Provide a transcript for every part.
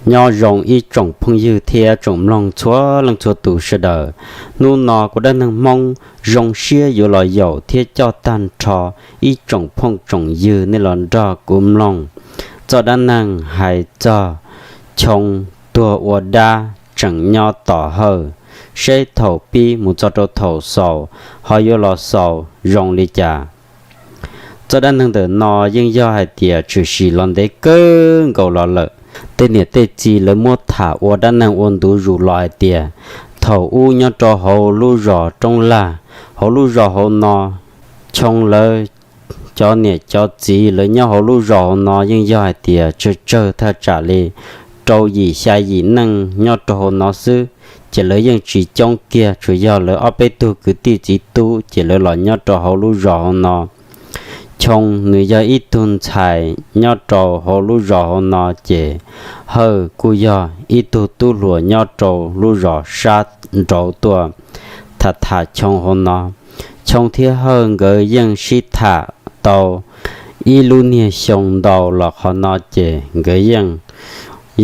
Nyob zoo ib tsoom phooj ywg thiab tsoom mloog txhua leej txhua tus sawv daws. Hnub no kuv dab neeg Hmoob zoo siab yuav los yaum thiab coj tag nrho ib tsoom phooj tsoom ywg nej los nrog kuv mloog txoj dab neeg hais txog Choo tuag ua dab tseem nyob tom Hawj, seb thaum pib mus txog rau thaum xaus ho yuav los xaus zoo li cas. Txoj dab neeg ntawm no yeej yog hais tias tshwm sim los ntev kawg nkaus los lawm. Tej niam tej txiv lawv muab tham ua dab neeg ua ntu zus los hais tias, thaum ub nyob rau hauv lub zos Roob Laj, hauv lub zos hauv no, Choo lawv cov niam cov txiv lawv nyob hauv lub zos hauv no yeej yog hais tias tsawg tsawg thaj tsam li rau yim xya yim neej nyob rau hauv no xwb, ces lawv yeej tsis coob kiag, tsuas yog lawv ob peb tug kwv tij txiv tub ces lawv los nyob rau hauv lub zos hauv no. Choo nws yog ib tug ntxhais nyob rau hauv lub zos hauv no ces Hawj kuj yog ib tug tub hluas nyob rau lub zos sab nraud tuaj tham tham Choo hauv no. Choo thiab Hawj nkawd yeej sib tham tau ib lub niag xyoo ntau los qhov no ces nkawd yeej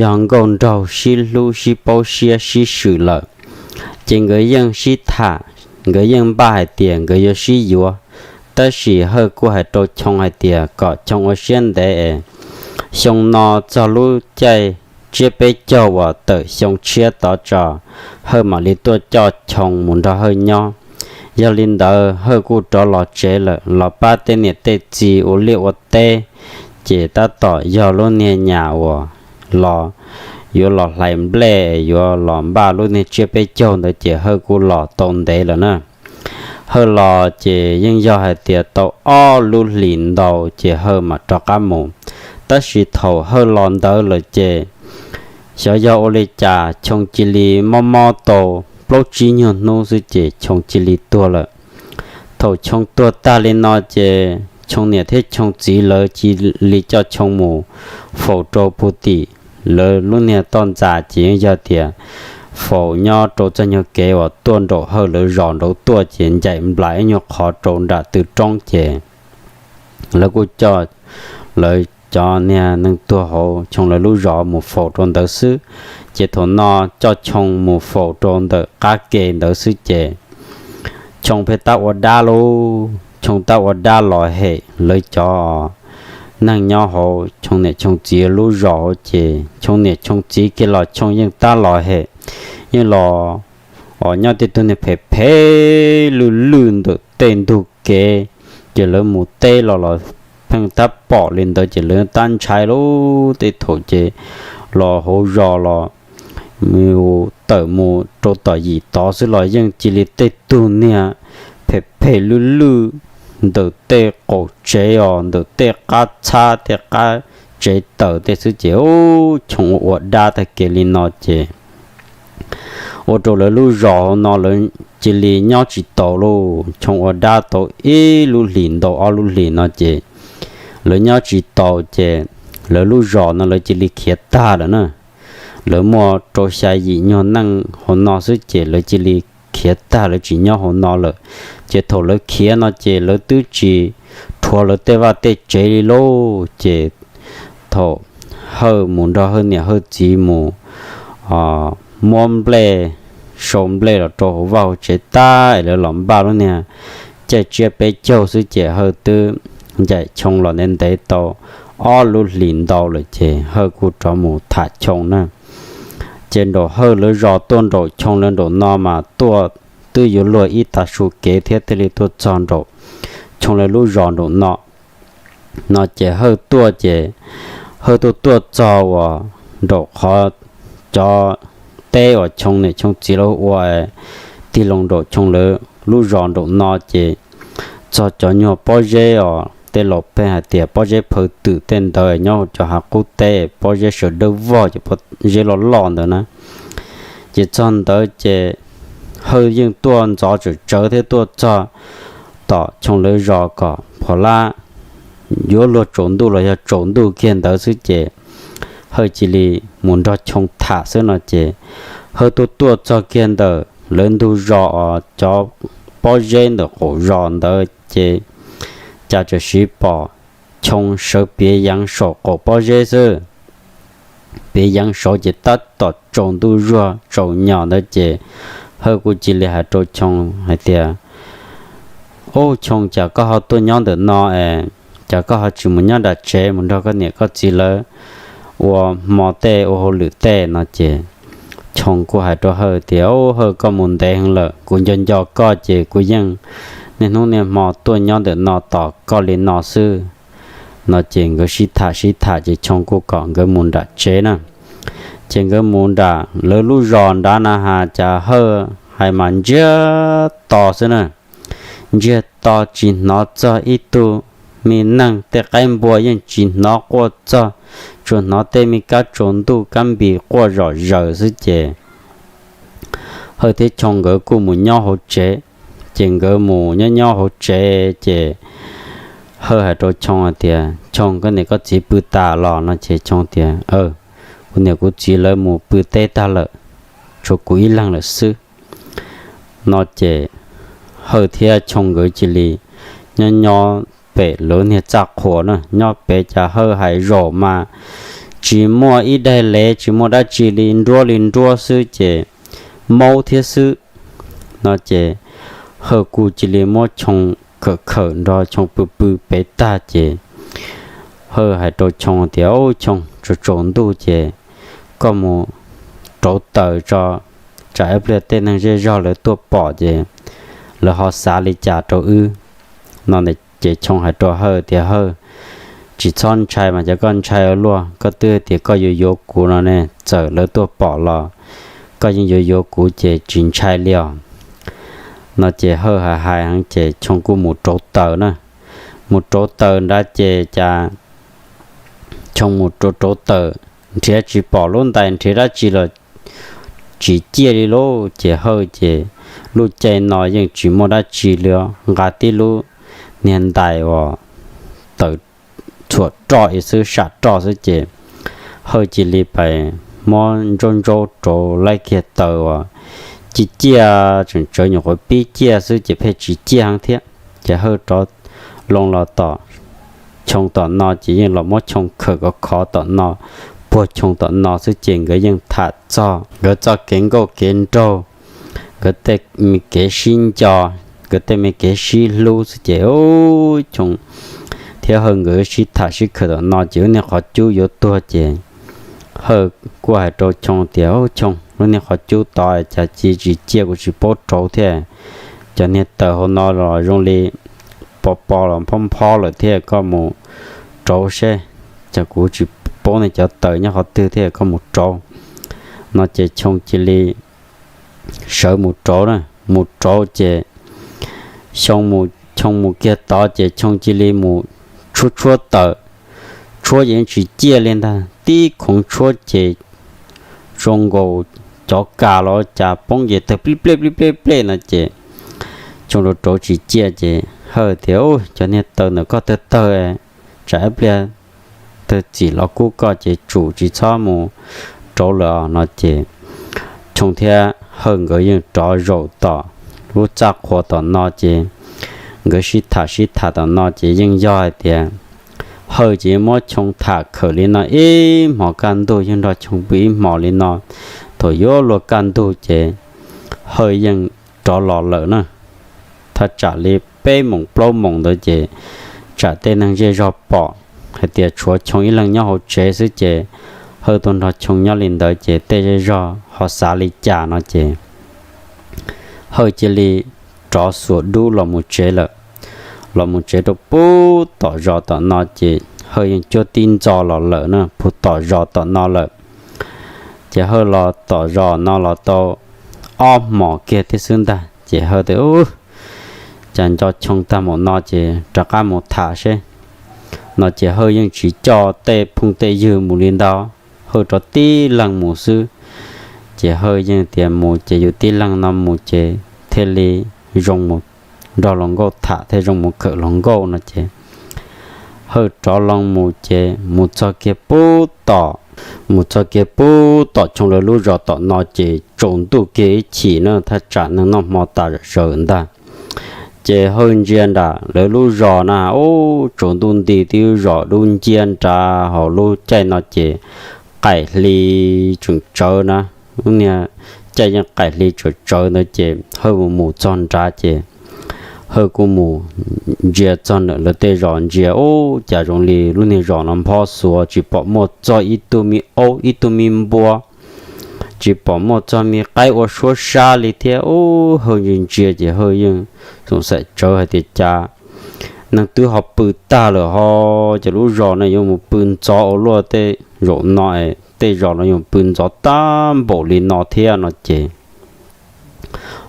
yog nkauj nraug sib hlub sib paub siab sib swm lawm. Ces nkawd yeej sib tham, nkawd yeej npaj hais tias nkawd yuav sib yuav. Tab sis Hawj kuj hais rau Choo hais tias kom Choo ua siab ntev es xyoo no txog lub caij tsiab peb caug uas tawm xyoo tshiab tod tso, Hawj mam li tuaj coj Choo mus nrog Hawj nyob. Yog li ntawd Hawj kuj rov los tsev lawm los pab tej niam tej txiv ua liaj ua teb, ces tab tom yog lub niag nyam uas los yuav los hlais nplej yuav los npaj lub niag tsiab peb caug ntawd ces Hawj kuj los tau ntev lawm na. Hawj los ces yeej yog hais tias tau ob lub hlis ntau ces Hawj mam rov qab mus. Tab sis thaum Hawj los ntawd lawm ces xyov yog ua li cas Choo cia li mob mob tau plaub tsib nyuag hnub xwb ces Choo cia li tuag lawm. Thaum Choo tuag tag li no ces Choo niam thiab Choo txiv lawv cia li coj Choo mus faus rau pug tim lawv lub niag toj ntxas ces yeej yog tias faus nyob rau txoj nyuag kev uas tuaj nraum Hawj lawv zos nraud tuaj ces ncaim nplaim ib nyuag qhov rau nram tw roob ces lawv kuj coj lawv cov niag neeg tuag hauv Choo lawv lub zos mus faus rau ntawd xwb. Ces thaum no coj Choo mus faus rau ntawm qab ke ntawd xwb ces Choo pheej tab ua dab lauj, Choo tab ua dab los hem lawv cov neeg nyob hauv Choo niam Choo txiv lub zos hauv ces Choo niam Choo txiv kiag los Choo yeej tab los hem, yeej los os nyob tej tug niag phem phem lwj lwj ntawm tej ntug kev, ces lawv mus teb los los pheej tab pom li ntawd ces lawv tab ntshai lauj. Tej thaum ces los hauv zos los tawm mus rau tom yim tod xwb los yeej cia li tej tug niag phem phem lwj lwj ntawm tej qaum tsev os, ntawm tej qab txhab tej qab tsev taws tej xwb ces Choo ua dab tag kev li no ces ua rau lawv lub zos hauv no lawv cia li nyob tsis taus lauj. Choo ua dab tau ib lub hlis ntau ob lub hlis no ces lawv nyob tsis taus ces lawv lub zos no lawv cia li khiav tag lawm na. Lawv muaj rau xya yim nyuag neej hauv no xwb ces lawv cia li khiav tag lawv tsis nyob hauv no lawm. Ces thaum lawv khiav no ces lawv twb tsis rhuav lawv tej vaj tej tsev li lauj. Ces thaum Hawj mus nrog Hawj niam Hawj txiv mus muab nplej, sau nplej los rau hauv vaj hauv tsev tag es lawv los npaj lub niag caij tsiab peb caug xwb ces Hawj twb ncaim Choo los ntev ntev tau ob lub hlis ntau lawm ces Hawj kuj rov mus tham Choo na. Ces nraum Hawj lawv zos tuaj nraum Choo lawv nraum no mas tuaj twb yuav luag ib tag su kev thiab thiaj li tuaj txog nraum Choo lawv lub zos nraum no. No ces Hawj tuaj ces Hawj tuaj tuaj txog uas nraum qhov cov teb uas Choo niam Choo txiv lawv ua tig loo nraum Choo lawv lub zos nraum no ces txog cov nyuag pob zeb os, tej laus pheej hais tias pob zeb phaw twm tej ntawd nyob cov hav qub teb, pob zeb sawv dawb vog ces pob zeb loj loj ntawd na. Ces txog ntawd ces Hawj yeej tuaj ntxov tsawm tsawv thiab tuaj txog tom Choo lawv zos kom phom lab yuav luag tsaus ntuj los yog tsaus ntuj kiag ntawd xwb ces Hawj cia li mus nrog Choo tham xwb no ces Hawj tuaj tuaj txog kiag ntawm lawv ntug zos os, cov pob zeb ntawm qaum zos ntawd ces cas tsuas siv pom Choo sawv piav yeev saum qaum pob zeb xwb. pem yeev saud ces tab tom tsaus ntuj zuag tsaus nyos ntawd ces Hawj kuj cia li hais rau Choo hais tias, Ub Choo, cas koj ho tuaj nyob ntawm no es cas koj ho tsis mus nyob nram tsev mus nrog koj niam koj txiv lawv ua hmo tej ua hauj lwm tej? No ces Choo kuj hais rau Hawj tias, Ub Hawj, koj mus ntev heev lawm, kuv nco nco koj ces kuv yeej niaj hnub niaj hmo tuaj nyob ntawm no tos koj li no xwb. No ces nkawd sib tham sib tham ces Choo kuj kom nkawd mus nram tsev na. Ces nkawd mus nram lawv lub zos nrad na has cas Hawj hais mas ntsiag to xwb na. Ntsiag to tsis hnov txog ib tug me neeg, tej qaib npua yeej tsis hnov quaj txog, tsuas hnov tej me kab tsaus ntuj kab npis quaj zom zaws xwb ces Hawj thiab Choo nkawd kuj mus nyob hauv tsev. Ces nkawd mus nyob nyob hauv tsev ces Hawj hais rau Choo hais tias, Choo, koj niam koj txiv pw tas los? No ces Choo tias, Kuv niam kuv txiv lawv mus pw teb tag lawm, tshuav kuv ib leeg lawm xwb. No ces Hawj thiab Choo nkawd cia li nyob nyob pem lawv niag txaj qhua na, nyob pem cas Hawj hais zaum mas tsis muaj ib daig lev tsis muaj dab tsi li, nruab li nruab xwb ces maub thiab xwb. No ces Hawj kuj cia li muab Choo khawm khawm nrog Choo pw pw pem tag ces Hawj hais rau Choo tias, Ub Choo, tsaus tsaus ntuj ces koj mus rauv taws tso, tsam ib pliag tej neeg zej zog lawv tuaj pom ces lawv ho xav li cas rau wb? No ces Choo hais rau Hawj tias, Hawj, tsis txhob ntshai mas, cas koj ntshai ua luaj, koj twb tias koj yuav yuav kuv no ne, txawm lawv tuaj pom los koj yeej yuav yuav kuv ces tsis ntshai li os. No ces Hawj hais hais heev ces Choo kuj mus rauv taws na. Mus rauv taws nrad ces cas Choo mus rauv rauv taws, nrhiav tsis pom lub ntais nrhiav dab tsi los tsis ciaj li lauj. Ces Hawj ces lub caij no yeej tsis muaj dab tsi li os, nqa tib lub niag ntais uas taws txhuam roj ib xwb, sam roj xwb ces Hawj cia li pais muab ntsaub ntsaub rauv laib kiag taws uas ciaj ciaj, tseem tsawv nyuam qhuav pib ciaj xwb ces pheej tsis ciaj heev thiab. Ces Hawj rov loo los tom Choo tom no ces yeej los muab Choo khawm khov khov tom no, puag Choo tom no xwb ces nkawd yeej tham txog nkawd txoj kev nkauj kev nraug, nkawd tej me kev sib nco, nkawd tej me kev sib hlub xwb ces Choo thiab Hawj nkawd sib tham sib khawm tom no ces lub niag qhov cub yuav tuag ces Hawj kuj hais rau Choo tias, Choo, lub niag qhov cub tod cas ci tsis ciaj, kuv tsis paub rauv thiab. Cov niag taws hauv no los zoo li pos pos los phob phob lawm thiab, koj mus rauv seb, cas kuv tsis paub nej cov taws nyob qhov twg thiab, koj mus rauv. No ces Choo cia li sawv mus rauv na, mus rauv ces Choo mus kiag tod ces Choo cia li mus tshuab tshuab taws, tshuab ces tsis ciaj li ntag, tib khoov tshuab ces zoo nkaus cov kas los cas poob ces tawg plij plej plij plej plej no ces Choo rauv rauv tsis ciaj ces Hawj tias, Cov niag taws ntawm koj tawg tawg, tsam ib pliag tawg txim los kub koj ces tsum tsis txhob mus rauv lawm os. No ces Choo thiab Hawj nkawd yeej rov zaum tom lub txaj qhua tom no ces nkawd sib tham sib tham tom no ces yeej yog hais tias Hawj ces muab Choo tham khawm li no ib hmos kaj ntug, yeej nrog Choo pw ib hmos li no. Thaum yuav luag kaj ntug ces Hawj yeej rov los lawm na. Thaj tsam li peb moos plaub moos ntawd ces tsam tej neeg zej zog pom hais tias tshuav Choo ib leeg nyob hauv tsev xwb ces Hawj tuaj nrog Choo nyob li ntawd ces tej zej zog ho xav li cas no ces Hawj cia li rov xuas dub los mus tsev lawm. Los mus tsev rau puag tom zos tom no ces Hawj yeej cuab tib ntxo los lawm na, puag tom zos tom no lawm. Ces Hawj los tom zos no los tau ob hmos kiag thiab xwb ntag ces Hawj tias, Ub, cas nco Choo tag npaum no ces rov qab mus tham seb. No ces Hawj yeej tsis coj tej phooj tej ywg mus li ntawd, Hawj rov tib leeg mus xwb. Ces Hawj yeej tias mus ces yus tib leeg no mus ces thiaj li zoo mus nrog hluas nkauj tham thiaj zoo mus khawm hluas nkauj no ces Hawj rov loo mus ces mus txog kiag puag tom, mus txog kiag puag tom Choo lawv lub zos tom no ces tsaus ntuj kiag ib chim na, thaj tsam neeg noj hmo tas zawm ntag. Ces Hawj ntsia nram lawv lub zos na, ub, tsaus ntuj nti tib lub zos dub nciab nrad, hauv lub caij no ces qaim hli tseem tsawv na, lub niag caij yeej qaim hli tseem tsawv ntawd ces Hawj mus mus txog nrad ces Hawj kuj mus ntsia txog ntawm lawv tej zos ntsia ub cas zoo li lub niag zos no nphob xuav tsis pom muaj txog ib tug me aub ib tug me npua, tsis pom muaj txog me qaib ua suab sab li thiab ub. Hawj ntsia ntsia ces Hawj yeej xoom xaim tsawv hais tias cas neeg twb ho pw tag lawm ho, ces lub zos no yuav mus pw ntxov ua luaj tej zaum no, tej zos no yuav pw ntxov tag npaum li no thiab no ces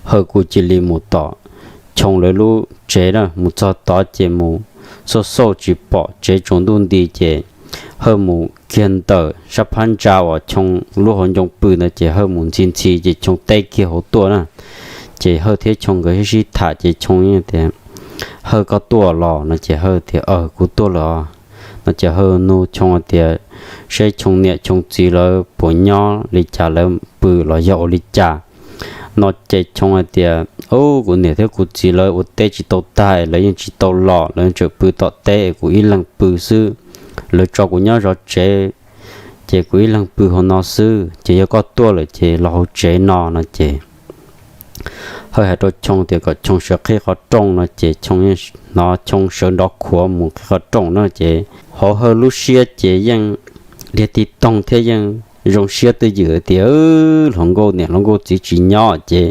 Hawj kuj cia li mus tom Choo lawv lub tsev na, mus txog tod ces mus xauj xauj tsis pom tsev tsaus ntuj nti ces Hawj mus kiag ntawm sab phab ntsa uas Choo lub hauv ncoo pw ntawd ces Hawj mus ntxhi ntxhi ces Choo teb kiag hauv tuaj na. Ces Hawj thiab Choo nkawd sib sib tham ces Choo tias, Hawj koj tuaj los no ces Hawj tias, Aw kuv tuaj lawm os no ces Hawj nug Choo tias, Saib Choo niam Choo txiv lawv puas nyob li cas, lawv pw los yog ua li cas no ces Choo hais tias, Ub, kuv niam thiab kuv txiv lawv ua teb tsis tau tag, lawv yeej tsis tau los, lawv tseem pw tom teb, kuv ib leeg pw xwb. Lawv tso kuv nyob zov tsev, ces kuv ib leeg pw hauv no xwb, ces yog koj tuaj lawm ces los hauv tsev no no ces Hawj hais rau Choo tias kom Choo sawv qhib qhov rooj no ces Choo yeej hnov Choo sawv nrov khuav mus qhib qhov rooj no ces hauv Hawj lub siab ces yeej liag tig toog thiab yeej zoo siab twj ywm tias hluas nkauj niam hluas nkauj txiv tsis nyob ces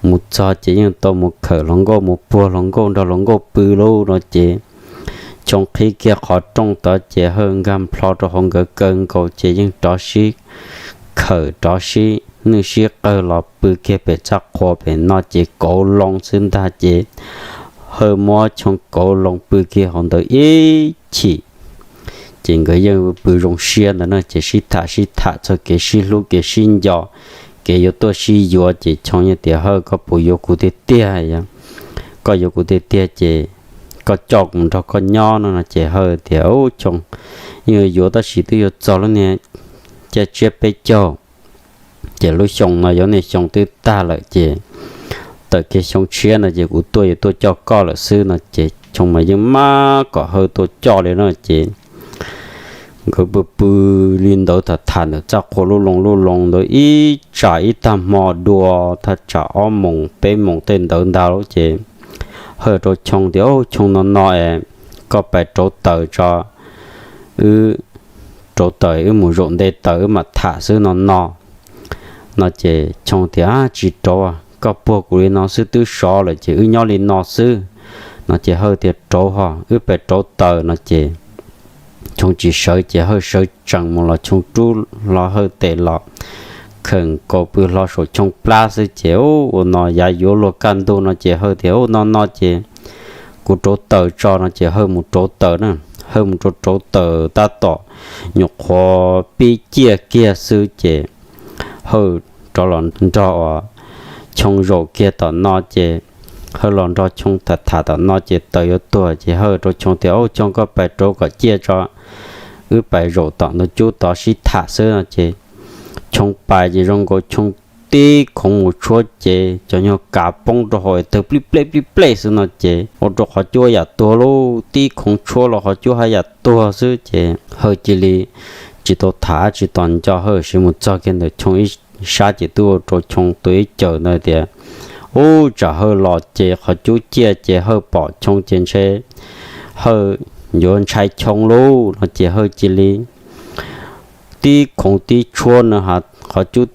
mus txog ces yeej tau mus khawm hluas nkauj mus puag hluas nkauj nrog hluas nkauj pw lauj no ces Choo qhib kiag qhov rooj tod ces Hawj nkag nplho rau hauv nkawd kaw nkaus ces yeej rov sib khawm rov sib nwj sib qawg los pw kiag pem txaj qhua pem no ces kauv loo xwb ntag ces Hawj muab Choo kauv loo pw kiag hauv ntawd ib chim ces nkawd yeej pw zoo siab ntawd na ces sib tham sib tham txog kev sib hlub kev sib nco, kev yuav tuaj sib yuav ces Choo yeej tias, Hawj koj puas yuav kuv tiag tiag? Koj yuav kuv tiag tiag ces koj coj kuv nrog koj nyob no no ces Hawj tias, Ub Choo, yeej yuav tab sis twb yuav txog lub niag caij tsiab peb caug ces lub xyoo no yuav niaj xyoo twb tag lawm ces tawm kiag xyoo tshiab no ces kuv tuaj yuav tuaj coj koj lawm xwb no ces Choo mas yeej maj kom Hawj tuaj coj li no ces nkawd pw pw li ntawd tham tham ntawm txaj qhua lub loo lub loo ntawd ib tsam ib tag hmo dua thaj tsam ob moos peb moos tej ntawd ntag lauj ces Hawj rau Choo tias, Ub Choo, no no es koj pais rauv taws tso, wb rauv taws wb mus zaum nte taws wb mam tham xwb no no no ces Choo tias, Tsis rauv, koj puag kuv li no xwb twb sov lawm ces wb nyob li no xwb no ces Hawj tias, Rauv ho, wb pais rauv taws no ces Choo tsis sawv ces Hawj sawv tsees mus los Choo rub hlo Hawj tes los khawm nkaus pw hlo saum Choo plab xwb ces ua no yav yuav luag kaj ntug no ces Hawj tias, Ub, no no ces kuv rauv taws tso no ces Hawj mus rauv taws na. Hawj mus rauv rauv taws tab tom nyuam qhuav pib ciaj kiag xwb ces Hawj rov los nrog uas Choo zaum kiag tom no ces Hawj los nrog Choo tham tham tom no ces taws yuav tuag ces Hawj rau Choo tias, Ub Choo, koj pais rauv kom ciaj tso, wb pais zaum tom ntug cub tod sib tham xwb no ces Choo pais ces zoo nkaus Choo tib khoov mus tshuab ces cov nyuag kav poob rau hauv tawg plij plej plij plej xwb no ces ua rau qhov cub yam tuag lauj, tib khoov tshuab los qhov cub haj yam tuag xwb ces Hawj cia li tsis tau tham tsis tau nco, Hawj sim mus txog kiag ntawm Choo ib sab ces twb ua rau Choo tua ib caws ntawd tias, Ub, tsam Hawj los ces qhov cub ciaj ces Hawj pom Choo ces ntshe Hawj yuav ntshai Choo lauj no ces Hawj cia li tib khoov tib tshuab no ha, qhov cub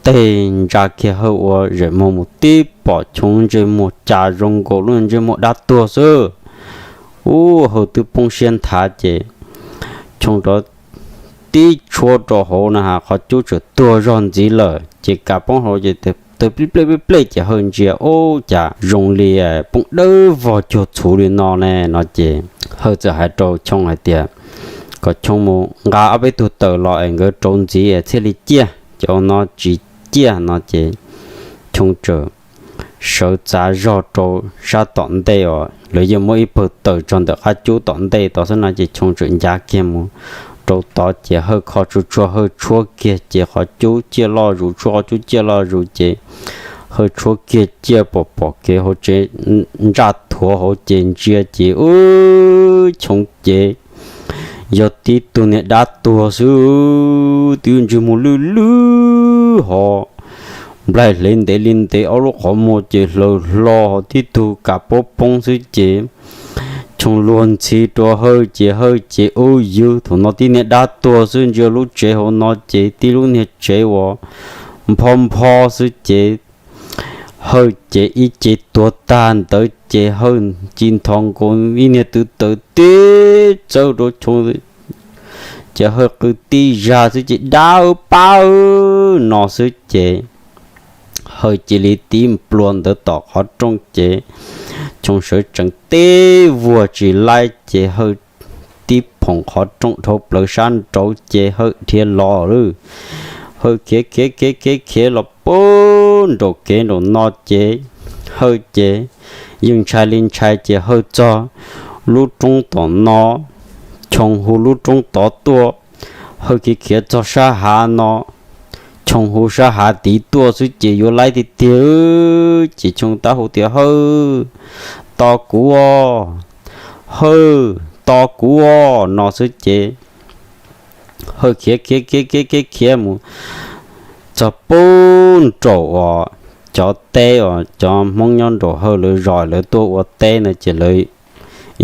teg ntsa kiag Hawj ua zem muag mus tib pom Choo ntsej muag cas zoo nkaus lub ntsej muag dab tuag xwb. Ub, Hawj twb poob siab nthav ces Choo rov tib tshuab rau hauv na ha, qhov cub tseem tuag zog ntxiv lawm ces kav poob hauv ces tawg plij plej plij plej ces Hawj ntsia, Ub, cas zoo li poob dawb vog cuag txhuv li no ne no ces Hawj txawm hais rau Choo hais tias kom Choo mus nqa ob peb tug taws los es nkawd rauv ntxiv es thiaj li ciaj, ces ua no tsis ciaj no ces Choo txawm sawv txav zog rau sab tom ntej os, lawv yeej muab ib pawg taws tso ntawm qab cub tom ntej tod xwb no ces Choo txawm ncav kiag mus rau tod ces Hawj kho tsuag tsuag Hawj tshuab kiag ces qhov cub ciaj loj zus, tshuab qhov cub ciaj loj zus ces Hawj tshuab kiag ciaj pom pom kev hauv tsev ntsaj thuav hauv ces ntsia ces ub, Choo ces yog tib tug niag dab tuag xwb, twb ntsej muag lwj lwj ho nplaig hle ntev li ntev, ob lub qhov muag ces hlaws hlo, tib tug kam poob poob xwb ces Choo luag ntxhi rau Hawj ces Hawj ces ub ywg, thaum no tib niag dab tuag xwb, ntsia lub tsev hauv no ces tib lub niag tsev uas nphob nphob xwb ces Hawj ces ib ce tuag tag ntawd ces Hawj ci nthos nkaus ib niag twv tawv tib txawb rau Choo, ces Hawj qw tib zag xwb ces dab pab no xwb ces Hawj cia li tib nplua ntawd tom qhov rooj ces Choo sawv tsees teb vuag tsis laib ces Hawj tib phoom qhov rooj dhau plaws sab nraud ces Hawj dhia los lawm. Hawj khiav khiav khiav khiav khiav los puag nraum kev nraum no ces Hawj ces yeej ntshai li ntshai ces Hawj txog lub roob tom no, Choo hu lub roob tod tuaj. Hawj khiav khiav txog sab hav no, Choo hu sab hav tid tuaj xwb ces yuav laib tiag tiag ces Choo tab hu tias, Hawj, tos kuv os, Hawj, tos kuv os no xwb ces Hawj khiav khiav khiav khiav khiav khiav mus txog puag nraum uas cov teb uas cov Hmoob nyob nraum Hawj lawv zos lawv tuaj ua teb no ces lawv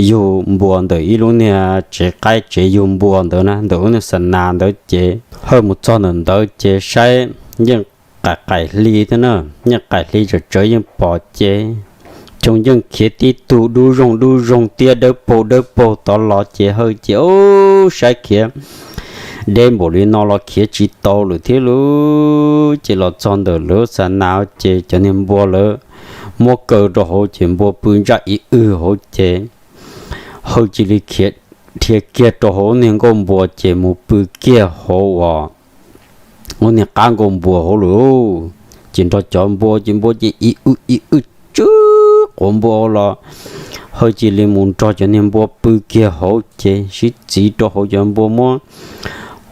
yug npua ntawm ib lub niag tsev qaib tsev yug npua ntawd na, ntawm lub niag xa nas ntawd ces Hawj mus txog ntawm ntawd ces saib yeej qaim qaim hli thiab na, yeej qaim hli tsawv tsawv yeej pom ces Choo yeej khiav tib tug dub zoog dub zoog tiab dawb paug dawb paug tod los ces Hawj ces ub saib khiav deb npaum li no los khiav tsis tau lawm thiab lauj. Ces los txog ntawm lub xa nas ces cov niag npua lawv muab kaw rau hauv ces npua pw ntsaj ib wg hauv ces Hawj cia li khiav dhia kiag rau hauv niag nkuaj npua ces mus pw kiag hauv uas ub niag qab nkuaj npua hauv lawm. Ces nrog cov npua ces npua ces ib wg ib wg tsw quav npua los Hawj cia li mus nrog cov niag npua pw kiag hauv ces sib txiv rau hauv cov npua muab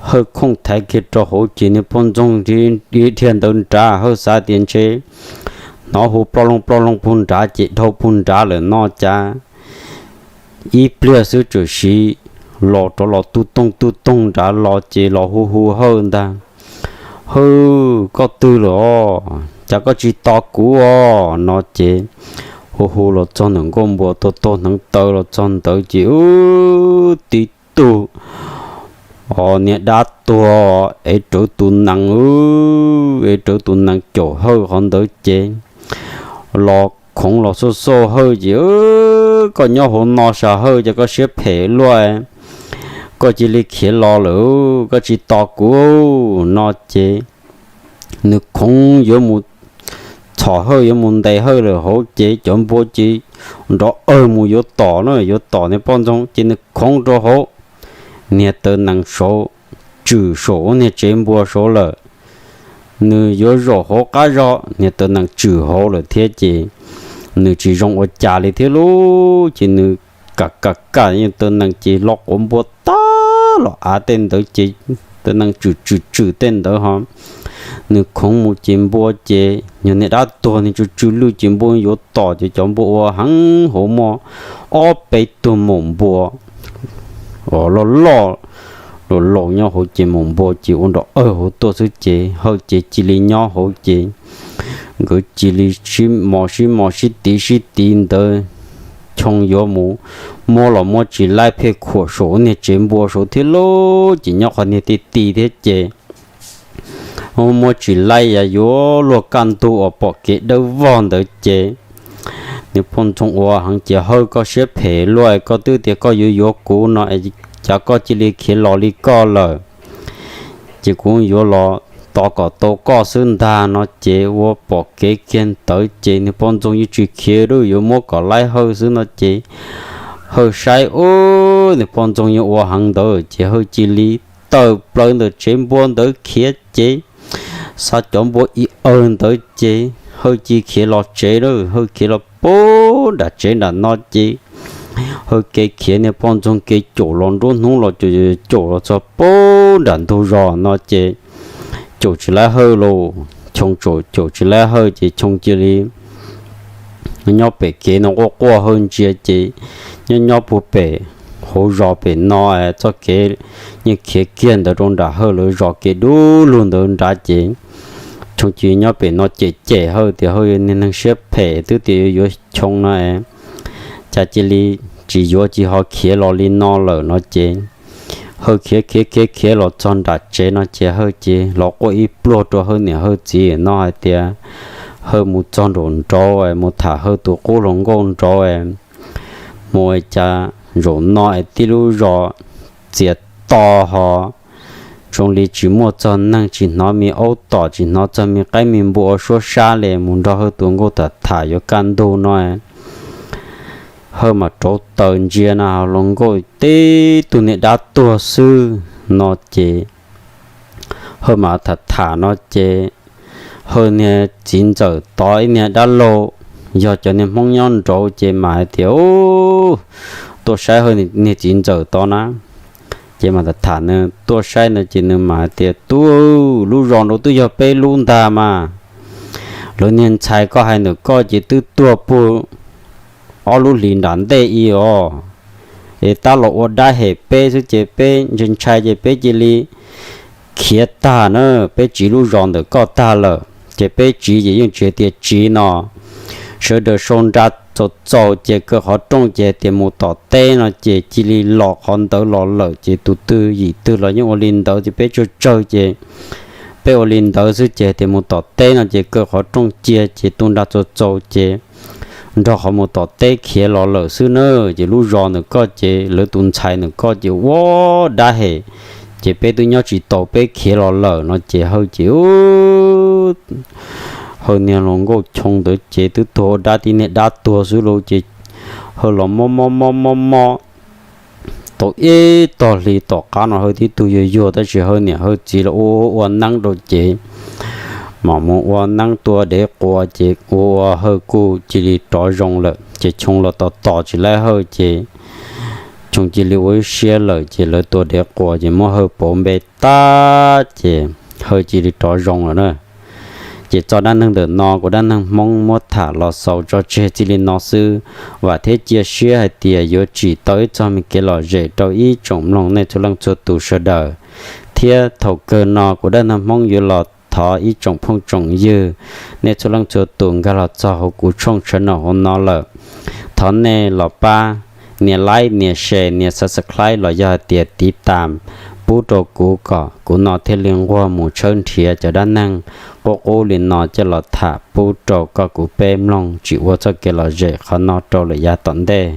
Hawj khooj thaiv kiag rau hauv ces niag poj ntxoog dhia ntawd nrad Hawj xav tias ntshe hnov hu ploj loog ploj loog puag nrad ces dhau puag nrad lawm no cas ib pliag xwb txawm sim los rov los tub toog tub toog nrad los ces los hu hu Hawj ntag. Hawj, koj twg lawm os? Cas koj tsis tos kuv os? No ces hu hu los txog ntawm nkuaj npua taug taug hneev taw los txog ntawd ces ub tib tug os niag dab tuag ev rawv tus nees, ev rawv tus nees caum Hawj qhov ntawd ces los khoov los xauj xauj Hawj ces, Koj nyob hauv no sav Hawj, ces koj siab phem luaj, koj cia li khiav los lawm, koj tsis tos kuv no ces nws khoov yuav mus txhom Hawj yuav mus ntes Hawj lawm hauv ces cov npua ces nrov awg mus yuav tom na, yuav tom niag poj ntxoog ces nws khoov rau hauv niag taw nees saud, tswm saum ub niag tsev npua saud lawm. Nws yuav zaum hauv qab zog niag taw nees tswm hauv lawm thiab ces nws tsis zoo ua cas li thiab lauj. Ces nws kam kam kam niag taw nees ces lo quav npua tag los av tej ntawd ces taw nees tswm tswm tswm tej ntawd ho nws khoov mus ces npua ces yog niag dab tuag niag tsw tsw lwj ces npua yuav tom ces cov npua ua heev hauv muaj ob peb tug maum npua loj loj laus laus nyob hauv ces maum npua ces ua nrov awg hauv tuaj xwb ces Hawj ces cia li nyob hauv ces nkawd cia li sib mos sib mos sib tiv sib tiv ntawd. Choo yuav mus muab los muab tsis laib, pheej khuam saum niag tsev npua saud thiab lauj. Ces nyob qhov niag ti ti thiab ces muab tsis laib, yog yuav luag kaj ntug uas pom kev dawb vog ntawd ces niag poj ntxoog ua heev ces, Hawj, koj siab phem luaj, koj twb tias koj yuav yuav kuv no, cas koj cia li khiav los li koj lawm? Ces kuv yuav los tos kom tau koj xwb ntag no ces ua pom kev kiag ntawd ces niag poj ntxoog yeej tsis khiav, yuav muab kom laib Hawj xwb no ces Hawj saib ub niag poj ntxoog yeej ua heev ntawd ces Hawj cia li tawm plaws ntawm tsev npua ntawd khiav ces xa cov npua ib awg ntawd ces Hawj cia khiav los tsev lawm. Hawj khiav los puag nram tsev nram no ces Hawj kev khiav niag poj ntxoog kev caum los nruab hnub los caum caum los txog puag nram ntug zos no ces caum tsis laib Hawj lauj. Choo caum tsis laib Hawj ces Choo cia li nyob pem kev no quaj quaj Hawj ntsia ces nyob nyob puag pem hauv zos pem no es txoj kev yeej khiav kiag ntawd rau nram Hawj lawv zos kev dub lug ntawd nrad ces Choo cia li nyob pem no cem cem Hawj tias Hawj yog niag neeg siab phem twb tias yuav yuav Choo no es cas cia li tsis yuav cia li ho khiav los li no lawm no ces Hawj khiav khiav khiav khiav los txog nram tsev no ces Hawj cia li los quaj ib pluag rau Hawj niam Hawj txiv no hais tias Hawj mus txog nraum nraud es mus tham Hawj tus qub hluas nkauj nraud es mus ua cas zaum no es tib lub zos txias to ho zoo li tsis muaj txog neeg, tsis hnov me aub tom, tsis hnov txog me qaib me npua ua suab sab li. Mus nrog Hawj tus nkauj tham tham yuav kaj ntug no Hawj mam rauv taws ntsia na hluas nkauj tib tug niag dab tuag xwb no ces Hawj mam tham tham no ces Hawj niag txiv ntxawm tod ib niag dab laug yog cov niag Hmoob nyob nraud ces mam hais tias, Tuaj saib Hawj niag txiv ntxawm tod na. Ces mam tham tham nws tuaj saib no ces nws mam hais tias, Tub, lub zos nraud twb yog peb lub ntag mas. Lawv niag ntxhais koj hais ntawm koj ces twb tuag puag ob lub hlis nram ntej i os. Es tab los ua dab hem peb xwb ces peb ntshai ntshai ces peb cia li khiav tag na, peb tsiv lub zos ntawm koj tag lawm ces peb tsiv ces yeej tsis hais tias tsiv no, sawv daws sau nra txaus txaus ces kaw qhov rooj ces hais tias mus tom teb no ces cia li los qhov ntawd los lawm ces tus twg yim twg los yeej ua li ntawd ces peb tsawg tsawg ces peb ua li ntawd xwb ces hais tias mus tom teb no ces kaw qhov rooj cia ces tu nra txaus txaus ces nrog qhov mus tom teb khiav los lawm xwb na. Ces lub zos ntawm koj ces lawv tus ntxhais ntawm koj ces ua dab hem ces peb twb nyob tsis tau peb khiav los lawm no ces Hawj ces Hawj niag hluas nkauj Choo ntawd ces twb tuag ua dab tib niag dab tuag xwb lauj ces Hawj los mob mob mob mob mob tau ib tog hli tom qab no Hawj tib tug yuag yuag tab sis Hawj niam Hawj txiv los ua ua neeb rau ces mam mus ua neeb tua dev quas ces ua ua Hawj kuj cia li rov zoo lawm ces Choo los tos tos tsis laib Hawj ces Choo cia li ua ib siab lawm ces lawv tua dev quas ces muab Hawj pauv npe tag ces Hawj cia li rov zoo lawm na. Ces txoj dab neeg ntawm no kuv dab neeg Hmoob muab tham los xaus tso tseg txij li no xwb. Vam thiab cia siab hais tias yuav tsim tau ib txoj me kev lom zem rau ib tsoom mloog nej txhua leej txhua tus sawv daws. Thiab thaum kawg no kuv dab neeg Hmoob yuav los thov ib tsoom phooj tsoom ywg, nej txhua leej txhua tus nkag los txog hauv kuv tshooj tshawv no hauv no lawm, thov nej los pab nias like, nias share, nias subscribe los yog hais tias tiv tam pub rau kuv kom kuv no thiaj li nquag mus tshawb nrhiav cov dab neeg qub qub li no coj los tham pub rau koj kuv peb mloog tsim ua txoj kev lom zem qhov no rau lawm yav tom ntej.